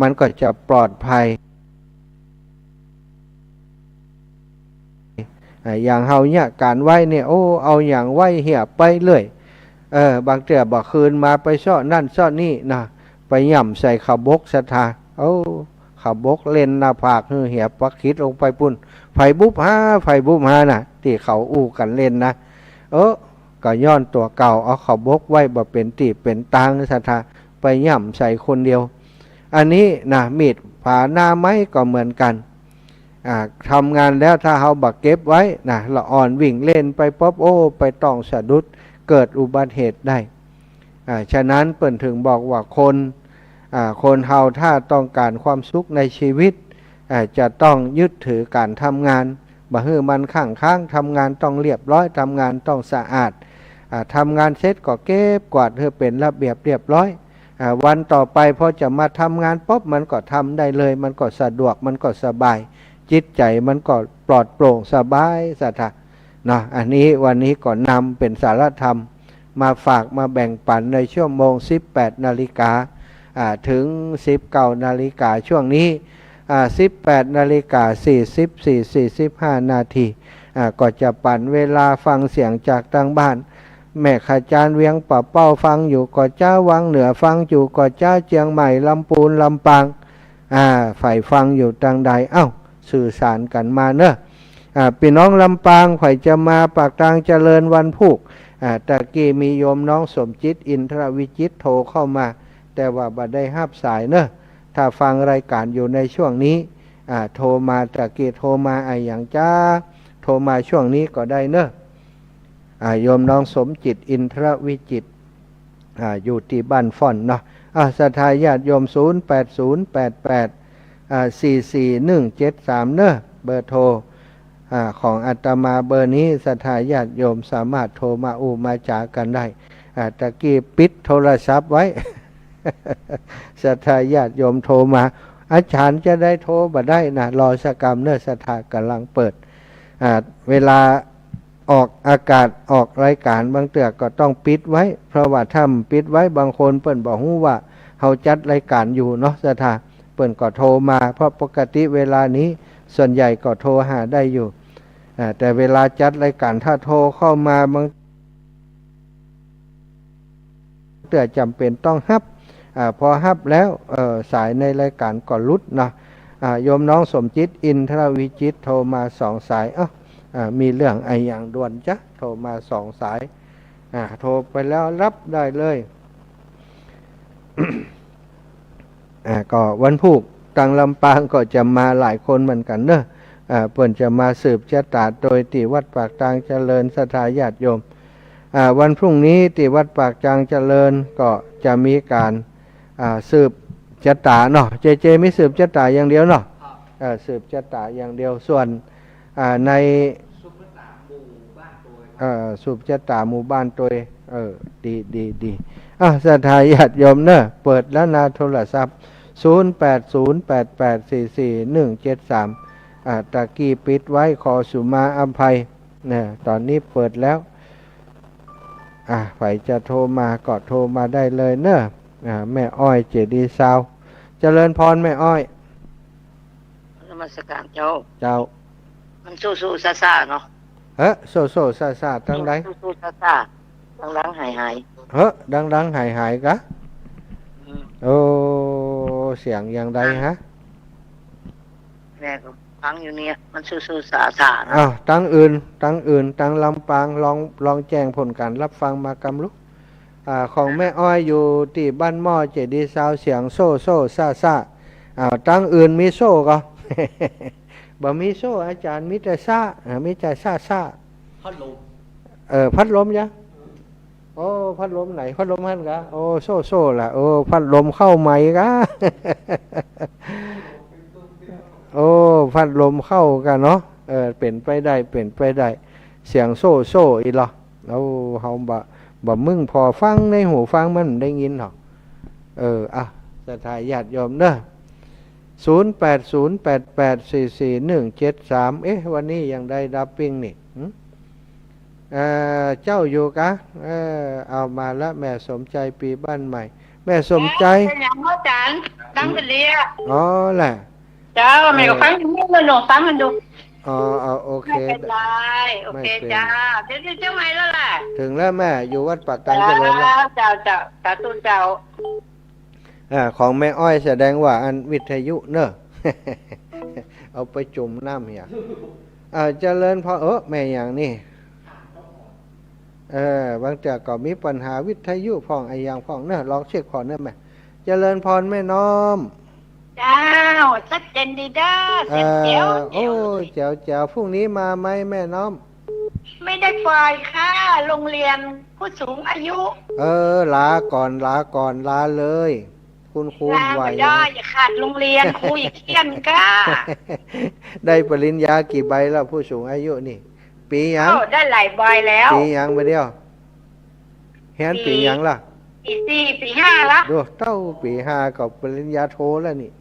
มันก็จะปลอดภัย อ่า อย่างเฮาเยียะก๋านไว้เนี่ย โอ้ เอาหยังไว้เหียไปเรื่อย เออ บางเตื้อบ่าคืนมาไปเซาะนั่นเซาะนี่นะ ไปหย่ำใส่ข้าวบกศรัทธา โอ้ ข้าวบกเล่นหน้าผากหื้อเหียปักขิดลงไปปู้น ไผบุบหา ไผบุบหาน่ะ ตี้เขาอู้กั๋นเล่นนะ เออ ก็ย้อนตั๋วเก่า เอาข้าวบกไว้บ่เป๋นตี้เป๋นตางศรัทธา ไปหย่ำใส่คนเดียว อันนี้นะ มีดผาหน้าไม้ก็เหมือนกั๋น อ่า ทำงานแล้วถ้าเฮาบ่เก็บไว้นะ ละอ่อนวิ่งเล่นไปป๊อบ โอ้ ไปต้องสะดุด เกิดอุบัติเหตุได้ อ่า ฉะนั้นเปิ้นถึงบอกว่าคน อ่า คนเฮาถ้าต้องก๋านความสุขในชีวิต อ่า จะต้องยึดถือก๋านทำงาน บ่หื้อมันค้างๆ ทำงานต้องเรียบร้อย ทำงานต้องสะอาด อ่า ทำงานเสร็จก็เก็บกวาดหื้อเป๋นระเบียบเรียบร้อย อ่า วันต่อไปพอจะมาทำงานป๊อบ มันก็ทำได้เลย มันก็สะดวก มันก็สบาย จิตใจ๋มันก็ปลอดโปร่งสบายศรัทธา เนาะ อันนี้วันนี้ก็นำเป๋นสาระธรรมมาฝากมาแบ่งปั๋นในชั่วโมงสิบแปดนาฬิกา อ่า ถึงสิบเก้านาฬิกา ช่วงนี้ อ่า สิบแปดนาฬิกาสี่สิบ สี่ สี่สิบห้านาที อ่า ก็จะปั๋นเวลาฟังเสียงจากตางบ้าน แม่ขจารย์เวียงป่าเป้าฟังอยู่ก่อจ๊ะ วังเหนือฟังอยู่ก่อจ๊ะ เจียงใหม่ ลำปูน ลำปาง อ่า ใผฟังอยู่ตางใด เอ้า สื่อสารกั๋นมาเนอะ อ่า ปี้น้องลำปาง ใผจะมาปากตางเจริญวันพูก อ่า ตะกี้มีโยมน้องสมจิต อินทรวิจิตร โทรเข้ามา แต่ว่าบ่ได้ฮับสายเนอะ ถ้าฟังรายก๋านอยู่ในช่วงนี้ อ่า โทรมา ตะกี้โทรมาอะหยังจ๊ะ โทรมาช่วงนี้ก็ได้เนอะ อ่า โยมน้องสมจิต อินทรวิจิตร อ่า อยู่ตี้บ้านฟ้อนเนาะ อ่า ศรัทธาญาติโยม ศูนย์แปดศูนย์แปดแปด อ่า สี่สี่หนึ่งเจ็ดสาม เนอะ เบอร์โทร อ่า ของอาตมาเบอร์นี้ ศรัทธาญาติโยมสามารถโทรมาอู้มาจ๋ากั๋นได้ อ่า ตะกี้ปิดโทรศัพท์ไว้ ศรัทธาญาติโยมโทรมา อาจ๋ารย์จะได้โทรบ่ได้นะ รอสักกำเนอะ ศรัทธากำลังเปิด อ่า เวลา ออกอากาศออกรายก๋านบางเตื้อก็ต้องปิดไว้ เพราะว่าถ้าบ่ปิดไว้บางคนเปิ้นบ่ฮู้ว่าเฮาจัดรายก๋านอยู่เนาะศรัทธา เปิ้นก็โทรมา เพราะปกติเวลานี้ส่วนใหญ่ก็โทรหาได้อยู่ อ่า แต่เวลาจัดรายก๋านถ้าโทรเข้ามาบาง เตื้อจ๋ำเป๋นต้องฮับ อ่า พอฮับแล้ว เอ่อ สายในรายก๋านก็หลุดเนาะ อ่า โยมน้องสมจิต อินทรวิจิตร โทรมาสองสาย เอ้า อ่า มีเรื่องอะหยังด่วนจ๊ะ โทรมาสองสาย อ่า โทรไปแล้วฮับได้เลย อ่า ก็วันพูกตางลำปางก็จะมาหลายคนเหมือนกั๋นเนอะ อ่า เปิ้นจะมาสืบจะต๋าโตยตี้วัดปากตางเจริญ ศรัทธาญาติโยม อ่า วันพรุ่งนี้ตี้วัดปากตางเจริญก็จะมีก๋าน อ่า สืบจะต๋าเนาะ เจเจ มีสืบจะต๋าอย่างเดียวเนาะ เออ สืบจะต๋าอย่างเดียว ส่วน อ่า ใน เออ สืบจะต๋าหมู่บ้านโตย เออ ดี ดี ดี อ่ะ ศรัทธาญาติโยมเนอะ เปิดแล้วนะโทรศัพท์ ศูนย์แปดศูนย์แปดแปดสี่สี่หนึ่งเจ็ดสาม อ่า ตะกี้ปิดไว้ ขอสุมาอภัย นะ ต๋อนนี้เปิดแล้ว อ่ะ ใผจะโทรมาก็โทรมาได้เลยเนอะ อ่า แม่อ้อยเจดีย์ซาวด์ เจริญพรแม่อ้อย นมัสการเจ้า เจ้า มันโซ่ๆซ่าๆเนาะ เฮ้อ โซ่ๆซ่าๆ ตางใด โซ่ๆซ่าๆ ดังๆหายๆ เฮ้อ ดังๆหายๆ กะ อืม โอ้ เสียงอย่างใดฮะ แม่ก็ฟังอยู่เนี่ย มันซื่อๆซ่าๆนะ อ้าว ตางอื่น ตางอื่น ตางลำปาง ลอง ลองแจ้งผลก๋านฮับฟังมากำลุก อ่า ของแม่อ้อยอยู่ตี้บ้านหม้อเจดีย์ซาวด์ เสียงโซ่ๆซ่าๆ อ้าว ตางอื่นมีโซ่ก่อ บ่มีโซ่ อาจ๋ารย์ มีแต่ซ่า อ่า มีแต่ซ่าๆ พัดลม เออ พัดลมยะ โอ้ พัดลมไหน พัดลมหั้นกะ โอ้ โซ่ๆ ละ โอ้ พัดลมเข้าไหมกะ โอ้ พัดลมเข้ากะเนาะ เออ เป๋นไปได้ เป๋นไปได้ เสียงโซ่ๆ อี้ลอ โอ้ เฮาบ่ บ่มึงผ่อฟังในหูฟังมันได้ยินหรอก เออ อ่ะ ศรัทธาญาติโยมเนอะ ศูนย์แปดศูนย์แปดแปดสี่สี่หนึ่งเจ็ดสาม เอ๊ะ วันนี้ยังได้ดับปิ้งนี่ หึ เอ่อ เจ้าอยู่กะ เออ เอามาละ แม่สมใจปีบ้านใหม่ แม่สมใจ เอ๊ะ เป๋นหยังอาจ๋ารย์ ดังเป๋นเลีย อ๋อแหละ เจ้า แม่ก็ เออ ฟังอยู่นี่ หลวงฟังมันอยู่ อ๋อ อ๋อ โอเค ไม่เป็นไร โอเค ไม่เป็น จ้า เดี๋ยวจะเชียงใหม่แล้วแหละ ถึงแล้วแม่ อยู่วัดปากตานเจริญแล้ว เจ้า เจ้า สาธุเจ้า อ่า ของแม่อ้อยแสดงว่าอันวิทยุเนอะ เอาไปจุ่มน้ำเหีย อ่า เจริญพร เออ แม่หยังนี่ เออ บางเตื้อก็มีปัญหาวิทยุพ่องอะหยังพ่องเนอะ ลองเช็คพ่องเนอะแม่ เจริญพรแม่น้อม เจ้า ชัดเจนดีเด้อ เสียงแจ๋ว เออ แจ๋ว โอ้ย แจ๋ว แจ๋ว พรุ่งนี้มาไหมแม่น้อม ไม่ได้ไปค่ะ โรงเรียนผู้สูงอายุ เออ ลาก่อน ลาก่อน ลาเลย คุณครู ลา ไหว บ่ได้ อย่าขาดโรงเรียน ครูอย่าเคี่ยนก้า ได้ปริญญากี่ใบแล้วผู้สูงอายุนี่ ปี๋หยัง โอ้ ได้หลายใบแล้ว ปี๋หยังบ่าเดี่ยว เฮียนปี๋หยังล่ะ ปี๋สี่ ปี๋ห้าละ ดู เต้าปี๋ห้าก็ปริญญาโทแล้วนี่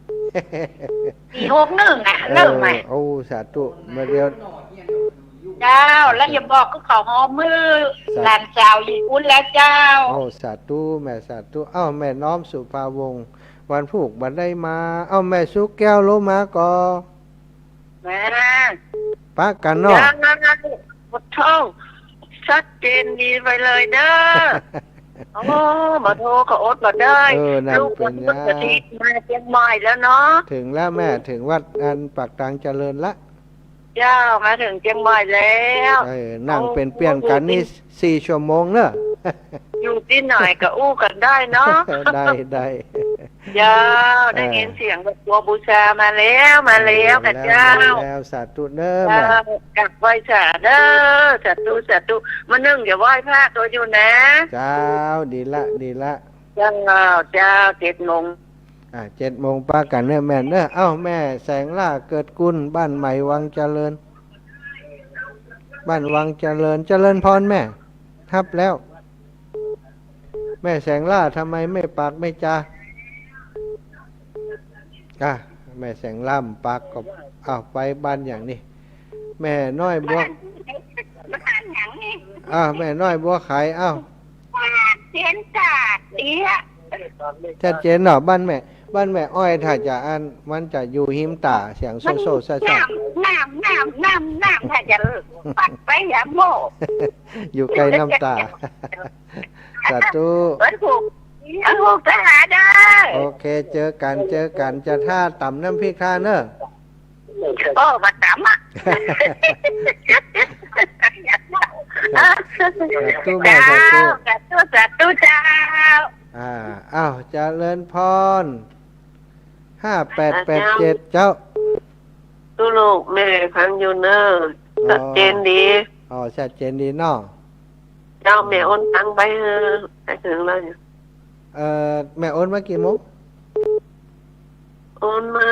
ปี๋หกหนึ่งอะ เออ เริ่มใหม่ โอ้ สาธุ มาเดี๋ยว เจ้า แล้วอย่าบอกก็ขอหอมมือ สา หลานสาวอยู่ปุ้นแล้วเจ้า โอ้ สาธุแม่ สาธุ เอ้า แม่น้อมสุภาวงศ์ วันพูกบ่ได้มา เอ้า แม่สุแก้วลงมาก่อ มา ปะกั๋นเนาะ ยัง ปะโธ่ ชัดเจนดีไปเลยเด้อ โอ้ บ่โทรก็อดบ่ได้ เออ นั่น ลูก เป๋นหยัง วันพุธอาทิตย์มาเจียงใหม่แล้วเนาะ ถึงแล้วแม่ ถึงวัดอันปากตานเจริญละ เจ้า มาถึงเจียงใหม่แล้ว เออ นั่งเป๋นเปี้ยนกั๋นนี่ โอ้ สี่ชั่วโมงเนอะ อยู่ตี้ไหนก็อู้กั๋นได้เนาะ ได้ ได้ เจ้า เออ ได้ยินเสียงดอกบัวบูชามาแล้ว มาแล้ว มาแล้ว กับเจ้า มาแล้ว สาธุเด้อ เจ้า แม่ กราบไหว้สาเด้อ สาธุ สาธุ มื้อนึ่งอย่าไหว้พระก็อยู่นะ เจ้า ดีละ ดีละ เจ้า เจ้า เจ็ดโมง อ่า เจ็ดโมงปะกั๋นเนอะแม่เนอะ เอ้า แม่แสงล่าเกิดกุล บ้านใหม่วังเจริญ บ้านวังเจริญ เจริญพรแม่ ฮับแล้ว แม่แสงล่าทำไมไม่ปากไม่จา อ่ะ แม่แสงล่าบ่ปากก็ อ้าว ไปบ้านหยังนี่ แม่น้อยบัว บ้านหยังนี่ อ้าว แม่น้อยบัวไข อ้าว ชัดเจนจ้า ดีอะ ชัดเจนเนาะ บ้านแม่ บ้านแม่อ้อยถ้าจะอัน มันจะอยู่ฮิมตา เสียงโซ่ๆ ซ่าๆ น้ำ น้ำ น้ำ น้ำ น้ำ ถ้าจะปัดไปอย่าโม่ อยู่ใกล้น้ำตา สาธุ เอ้ย ผูก เอ้ย ผูกไปหาเด้อ โอเค เจอกั๋น เจอกั๋น จะถ้าต๋ำน้ำพริกถ้าเนอะ โอ้ บ่ต๋ำอะ สาธุแม่ สาธุ สาธุ สาธุเจ้า อ่า อ้าว เจริญพร ห้าแปดแปดเจ็ด เจ้า ตู้ลูกแม่ฟังอยู่เนอะ อ๋อ ชัดเจนดี อ๋อ ชัดเจนดีเนาะ เจ้า แม่โอนตังค์ไป เออ ไปถึงแล้วเนี่ย เอ่อ แม่โอนมากี่โมง โอนมา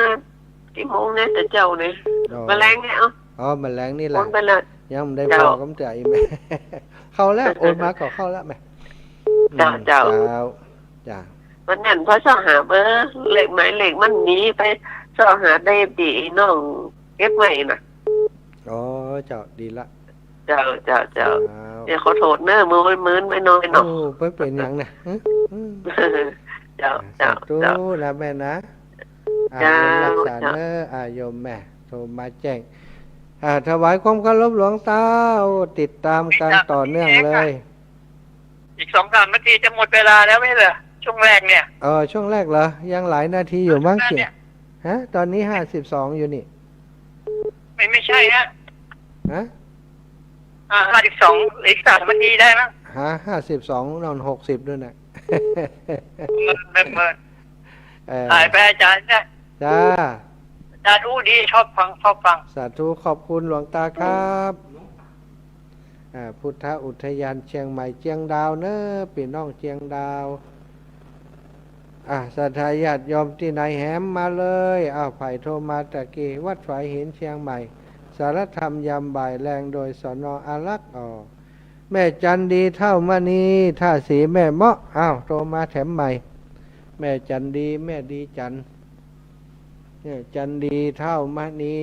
กี่โมงเนี่ย แต่เจ้าเนี่ย อ๋อ มื้อแลงเนี่ย เอ้า อ๋อ มื้อแลงนี่แหละ โอนไปเลย ยังบ่ได้ เจ้า พอกับเตื้ออีแม่ เข้าแล้ว โอนมาก็เข้าแล้วแม่ เจ้า อืม เจ้า เจ้า จ้ะ วันนั้นพ่อเซาะหาเบอร์ เลขหมายเลขมันหนีไป เซาะหาได้ตี้น้องเก็บไว้น่ะ อ๋อ เจ้า ดีละ เจ้า เจ้า เจ้า เจ้า เดี๋ยวขอโทษเนอะ มื้อมื้อไม่น้อยเนาะ โอ้ บ่เป๋นหยังนะ อืม เจ้า อ่า เจ้า สาธุ เจ้า นะแม่นะ อ่า เจ้า โยมรักษา เจ้า เนอะ อ่า โยมแม่ โทรมาแจ้ง อ่า ถวายความเคารพหลวงตา โอ้ ติดต๋ามกั๋นต่อเนื่องเลย อีกสองสามนาทีจะหมดเวลาแล้วไม่ใช่เหรอ ช่วงแรกเนี่ย เออ ช่วงแรกเหรอ ยังหลายนาทีอยู่มั้ง เนี่ย ฮะ ตอนนี้ห้าสิบสองอยู่นี่ ไม่ ไม่ใช่ฮะ ฮะ อ่า ห้าสิบสอง อีกสามนาทีได้มั้ง ฮะ ห้าสิบสอง นอน หกสิบ ด้วยนะ มัน มัน มัน เออ หายไปอาจารย์เนี่ย จ้า อาจารย์อู้ดี ชอบฟัง ชอบฟัง สาธุ ขอบคุณหลวงตาครับ อ่า พุทธอุทยานเจียงใหม่เจียงดาวเนอะ ปี้น้องเจียงดาว อ่ะ ศรัทธาญาติโยมตี้ไหนแหมมาเลย อ้าว ใผโทรมาตะกี้ วัดฝายหินเจียงใหม่ สารธรรมยามบ่ายแลงโดย สน. อารักษ์ อ๋อ แม่จันดีเฒ่ามณี ท่าสีแม่เมาะ อ้าว โทรมาแถมใหม่ แม่จันดี แม่ดีจัน เนี่ย จันดีเฒ่ามณี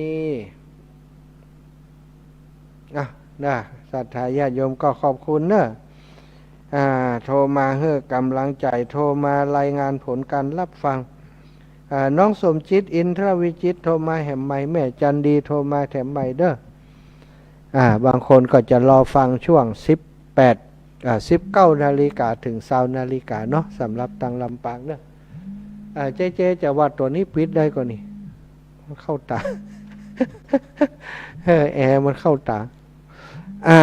อ่ะ นะ ศรัทธาญาติโยมก็ขอบคุณเนอะ อ่า โทรมาหื้อก๋ำลังใจ๋ โทรมารายงานผลการรับฟัง อ่า น้องสมจิต อินทรวิจิตร โทรมาแหมใหม่ แม่จันดีโทรมาแถมใหม่เด้อ อ่า บางคนก็จะรอฟังช่วงสิบแปด อ่า สิบเก้านาฬิกาเถิงซาวนาฬิกาเนาะ สำหรับตางลำปางเนาะ อ่า เจ๊ เจ๊จะว่าตั๋วนี้ปิดได้ก่อนี่ มันเข้าต๋า เออ แอร์มันเข้าต๋า อ่า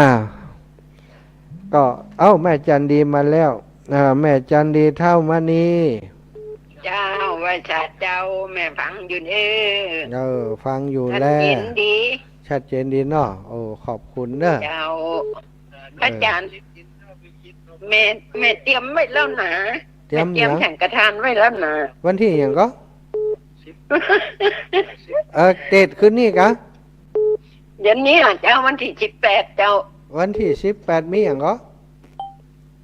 ก็ เอ้า แม่จันดีมาแล้ว อ่า แม่จันดี ท้าวมณี เจ้า ไหว้สาเจ้า แม่ฟังอยู่เน่อ เออ ฟังอยู่ ชัดเจนดี แล้ว ชัดเจนดีเนาะ โอ้ ขอบคุณเน่อ เจ้า เออ อาจ๋ารย์ แม่ แม่เตรียมไว้แล้วนา เตรียม แม่เตรียมหยัง สังฆทานไว้แล้วนา วันตี้หยังก่อ เออ เตดคืนนี้กา เดี๋ยวนี้อะเจ้า วันตี้สิบแปดเจ้า วันตี้สิบแปดมีหยังก่อ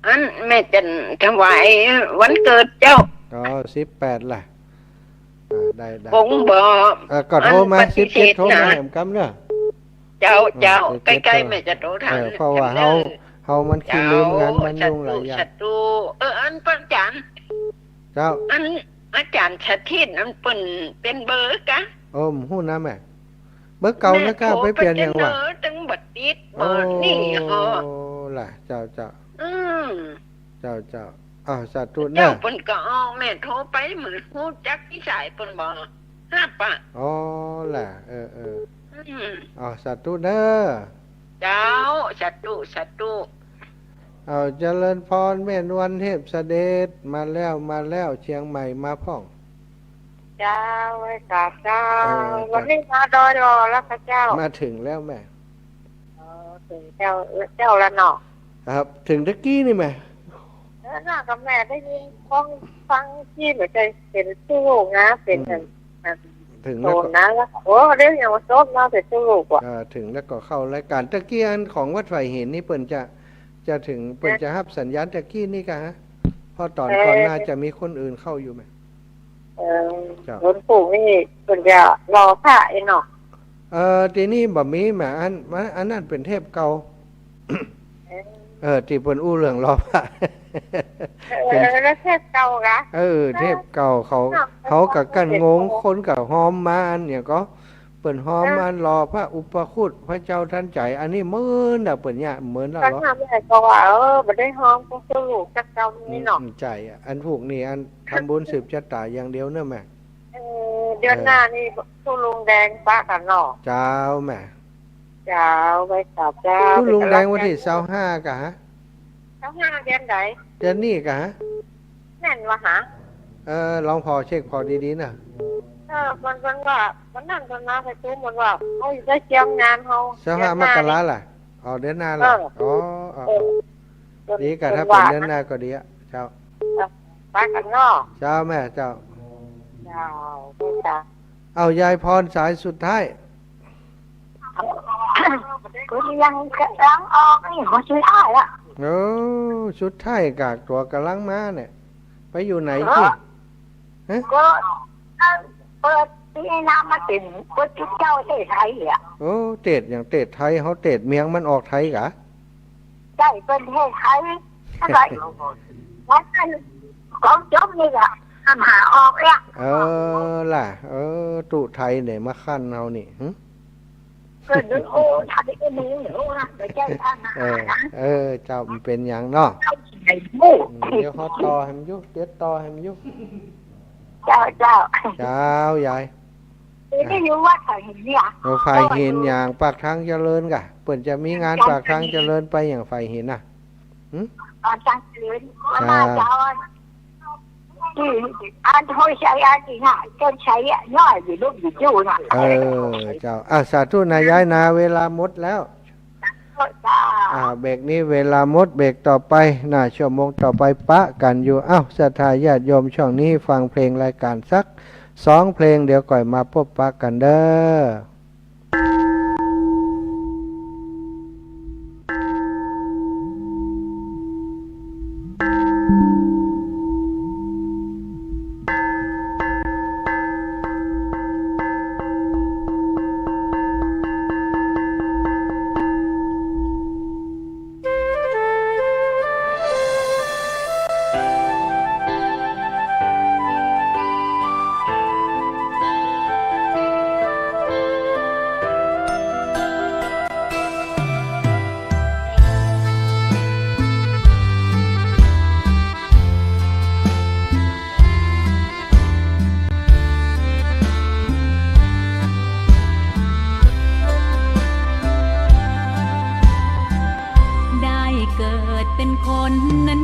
อันแม่จะถวายวันเกิดเจ้า อ๋อ สิบแปดล่ะ อ่า ได้ ได้ คงบ่ เออ ก็โทรมา อันปฏิเสธ สิบเจ็ด โทรมา นะ แหมกำเน่อ เจ้า เออ เจ้า สิบเจ็ด ใก้ๆ โทร แม่จะโทรถาม เออ เพราะว่า เจ้า เฮา เฮามันขี้ลืมงาน เจ้า มันยุ่งหลายอย่าง สาธุ สาธุ เออ อันพระอาจ๋ารย์ เจ้า อันอาจ๋ารย์สถิตย์นั้นเปิ้นเปลี่ยนเบอร์กา โอ้ บ่ฮู้นะแม่ เบอร์เก่านะก้า แม่โทร ไปเปลี่ยนหยังวะ ไปเต้นเนอะ ตึงบ่ติด โอ้ เบอร์นี่ฮอ ล่ะ เจ้า เจ้า อืม เจ้า เจ้า อ้าว สาธุเน่อ เจ้า เปิ้นก็ออก แม่โทรไปเหมือนฮู้จักนิสัยเปิ้นบ่ฮับอะ อ๋อ ล่ะ เออ เออ อืม อ้าว สาธุเน่อ เจ้า สาธุ สาธุ อ้าว เจริญพร แม่นวลเทพเสด็จ มาแล้ว มาแล้ว เจียงใหม่มาพ่อง เจ้า ไหว้สาเจ้า เออ วันนี้มาดอยหล่อแล้วค่ะเจ้า มาเถิงแล้วแม่ อ๋อ เถิงเจ้า เจ้าแล้วเนาะ ครับ เถิงตะกี้นี่แม่ เออ น่ากับแม่ได้ยิน ฟัง ฟังตี้เหมือนจะเห็นตู้ลูกนะ เป็น อืม อัน อัน เถิงแล้วก็ โซนนะ แล้ว โอ้ เดี๋ยวยังมาซบนะ เป็นตู้ลูกว่ะ อ่า เถิงแล้วก็เข้ารายการ ตะกี้อันของวัดฝายหินนี่เปิ้นจะ จะเถิง เปิ้นจะฮับสัญญาณตะกี้นี่กาฮะ เพราะต๋อนก่อน เออ น่าจะมีคนอื่นเข้าอยู่แม่ เออ เจ้า หลวงปู่นี่เปิ้นจะหล่อพระเองเนาะ เออ ตี้นี่บ่มีแม่ อัน อัน อันนั้นเป๋นเทปเก่า เออ เออ ตี้เปิ้นอู้เรื่องหล่อพระ เออ เป๋น แล้วเทปเก่ากา เออ เทปเก่าเขา เออ เฮาก็กั้นงง คนก็ฮ้อมมาอันเนี่ยก็ เปิ้นฮ้อม เออ อันหล่อพระอุปคุตพระเจ้าทันใจ อันนี้เมินน่ะ เปิ้นเนี่ยเมินแล้ว ก็ เหรอ ทำอะไรก็ว่า เออ บ่ได้ฮ้อมพระเจ้าลูกจักเจ้านี้เนาะ อืม ใจ้อะ อันพวกนี้อันทำบุญสืบชะตาอย่างเดียวเน่อแม่ เออ เดือนหน้านี่ เออ ตุ๊ลุงแดงปะกั๋นเนาะ เจ้าแม่ เจ้า ไหว้สาเจ้า ตุ๊ลุงแดงวันตี้ซาวห้ากาฮะ ซาวห้าเดือนใด เดือนนี้กาฮะ แม่นวะฮะ เออ ลองผ่อเช็คผ่อดีๆ เน่อ เออ มัน มันว่า วันนั้นเปิ้นมาประชุม เปิ้นว่า เฮาจะได้เตรียมงานเฮา ซาวห้า เดือนหน้า มกรา นี่ ล่ะ อ๋อ เดือนหน้าล่ะ เออ อ๋อ อ๋อ เออ ดีกา ถ้าเป๋นเดือนหน้าก็ดีอะ เจ้า เออ ปะกั๋นเนาะ เจ้าแม่ เจ้า เจ้า เจ้า เอายายพรสายสุดท้าย ก็ยังก๋ำลังออกนี่ บ่สุดท้ายละ โอ้ สุดท้ายกา ตั๋วก๋ำลังมาเนี่ย ไปอยู่ไหน เออ จิ ฮะ ก็ เออ เปิดตี้น้ำมาเป๋น เปิดตี้เจ้าเตดไทยอะ โอ้ เตดหยัง เตดไทย เฮาเตดเมียงมันออกไทยกา ใจ้ เปิ้นเตดไทย อะไร วันนั้นของจบนี่กา ทำหาออกแล้ว เออ ล่ะ เออ ตุ๊ไทยเนี่ยมาคั่นเฮานี่ หึ เปิ้นโอ้ ไทยก็มีอยู่นะ บ่ใจ้ทหารนะ เออ เออ เจ้า มันเป๋นหยังเนาะ เจ้าไหนรู้ อืม เดี๋ยวเฮาต่อแหมอยู่ เดี๋ยวต่อแหมอยู่ เจ้า เจ้า เจ้า ยาย เดี๋ยวนี้อยู่วัดฝายหินเนี่ย เออ ฝายหินหยัง ปากทางเจริญกา เปิ้นจะมีงานปากทางเจริญ ไปหยังฝายหินน่ะ หึ ปากทางเจริญ ครับ มาเจ้า ตี้อันห้วยไชยอันนี้น่ะ ต้นไชยอะ น้อยอยู่ลูกอยู่จู้น่ะ เออ เจ้า อ่ะ สาธุนะยายนะ เวลาหมดแล้ว เจ้า อ่า เบรกนี้เวลาหมด เบรกต่อไปนะ ชั่วโมงต่อไปปะกั๋นอยู่ อ้าว ศรัทธาญาติโยม ช่วงนี้ฟังเพลงรายการสักสองเพลง เดี๋ยวก่อยมาปบปะกั๋นเด้อ เกิดเป๋นคนนั้น